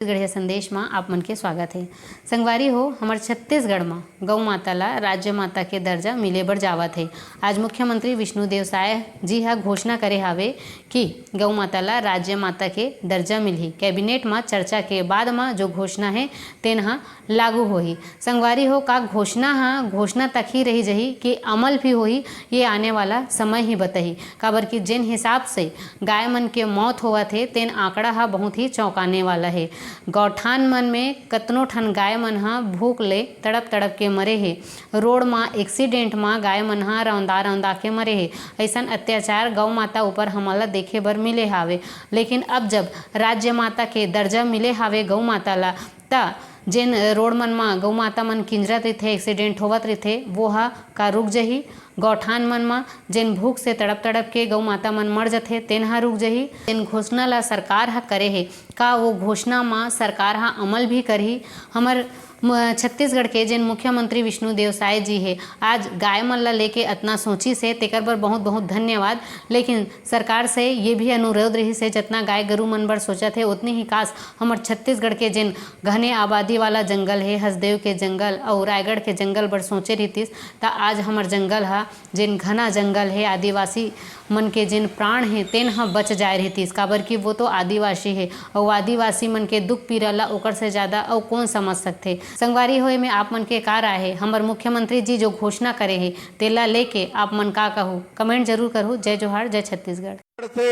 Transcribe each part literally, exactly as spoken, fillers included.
छत्तीसगढ़िया संदेश म आप मन के स्वागत हे। संगवारी हो, हमर छत्तीसगढ़ म गौ माता ला राज्य माता के दर्जा मिले बर जावत हे। आज मुख्यमंत्री विष्णुदेव साय जी ह घोषणा करे हावे कि गौ माता ला राज्य माता के दर्जा मिलही। कैबिनेट म चर्चा के बाद म जो घोषणा हे, तेन ह लागू होही। संगवारी हो, का घोषणा ह घोषणा तक ही रही जही कि अमल भी होही, ये आने वाला समय ही बताही। काबर कि जेन हिसाब से गाय मन के मौत होवत हे, तेन आंकड़ा ह बहुत ही चौंकाने वाला हे। गौठान मन में कतनो ठन गाय मन ह भूख ले तड़प तड़प के मरे हे। रोड म एक्सीडेंट म गाय मन ह रौंदा रौंदा के मरे हे। अइसन अत्याचार गौ माता ऊपर हमन ला देखे बर मिले हावे। लेकिन अब जब राज्य माता के दर्जा मिले हावे गौ माता ला, त जेन रोड मन म गौ माता मन किंजरत रहिथे, एक्सीडेंट होवत रहिथे, वो ह का रुक जही? गौठान मन म जेन भूख से तड़प तड़प के गौ माता मन मर जथे, तेन ह रुक जही? जेन घोषणा ला सरकार ह करे हे, का वो घोषणा म सरकार ह अमल भी करही? हमर म-, छत्तीसगढ़ के जेन मुख्यमंत्री विष्णुदेव साय जी हे, आज गाय मन ला लेके अतना सोचिस हे, तेकर बर बहुत बहुत धन्यवाद। लेकिन सरकार से ये भी अनुरोध रहिस हे, जतना गाय गरु मन बर सोचत हे, ओतनी ही काश हमर छत्तीसगढ़ के जेन घने आबादी वाला जंगल हे, हसदेव के जंगल अउ रायगढ़ के जंगल बर सोचे रहितिस, त आज हमर जंगल ह, जेन घना जंगल हे, आदिवासी मन के जेन प्राण हे, तेन ह बच जाय रहितिस, काबर कि वो तो आदिवासी हे, अउ आदिवासी मन के दुख पीरा ला ओकर से ज्यादा अउ कोन समझ सकथे? संगवारी हो, एमे आप मन के का राय हे? हमर मुख्यमंत्री जी जो घोषणा करे हे, तेला लेके आप मन का कहू? कमेंट जरूर करहू। जय जोहार, जय छत्तीसगढ़। से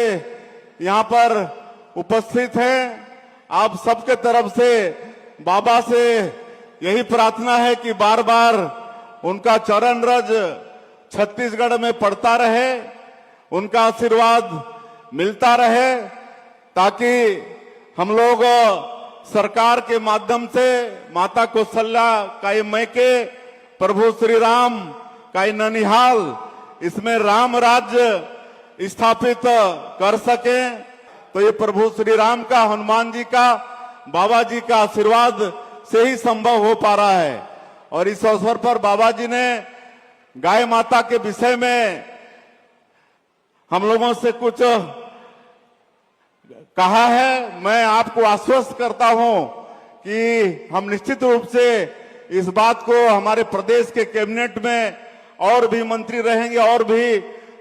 यहाँ पर उपस्थित हैं, आप सबके तरफ से बाबा से यही प्रार्थना है कि बार बार उनका चरण रज छत्तीसगढ़ में पड़ता रहे, उनका आशीर्वाद मिलता रहे, ताकि हम लोग सरकार के माध्यम से माता कौशल्या का ये मैके, प्रभु श्री राम का ये ननिहाल, इसमें राम राज्य स्थापित कर सकें। तो ये प्रभु श्री राम का, हनुमान जी का, बाबा जी का आशीर्वाद से ही संभव हो पा रहा है। और इस अवसर पर बाबा जी ने गाय माता के विषय में हम लोगों से कुछ कहा है। मैं आपको आश्वस्त करता हूं कि हम निश्चित रूप से इस बात को हमारे प्रदेश के कैबिनेट में और भी मंत्री रहेंगे और भी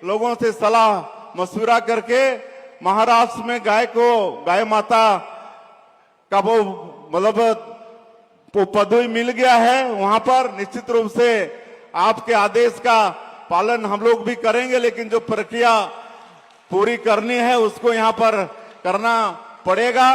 लोगों से सलाह मशविरा करके महाराष्ट्र में गाय को, गाय माता का वो, मतलब, वो पदवी मिल गया है, वहां पर निश्चित रूप से आपके आदेश का पालन हम लोग भी करेंगे, लेकिन जो प्रक्रिया पूरी करनी है उसको यहाँ पर करना पड़ेगा।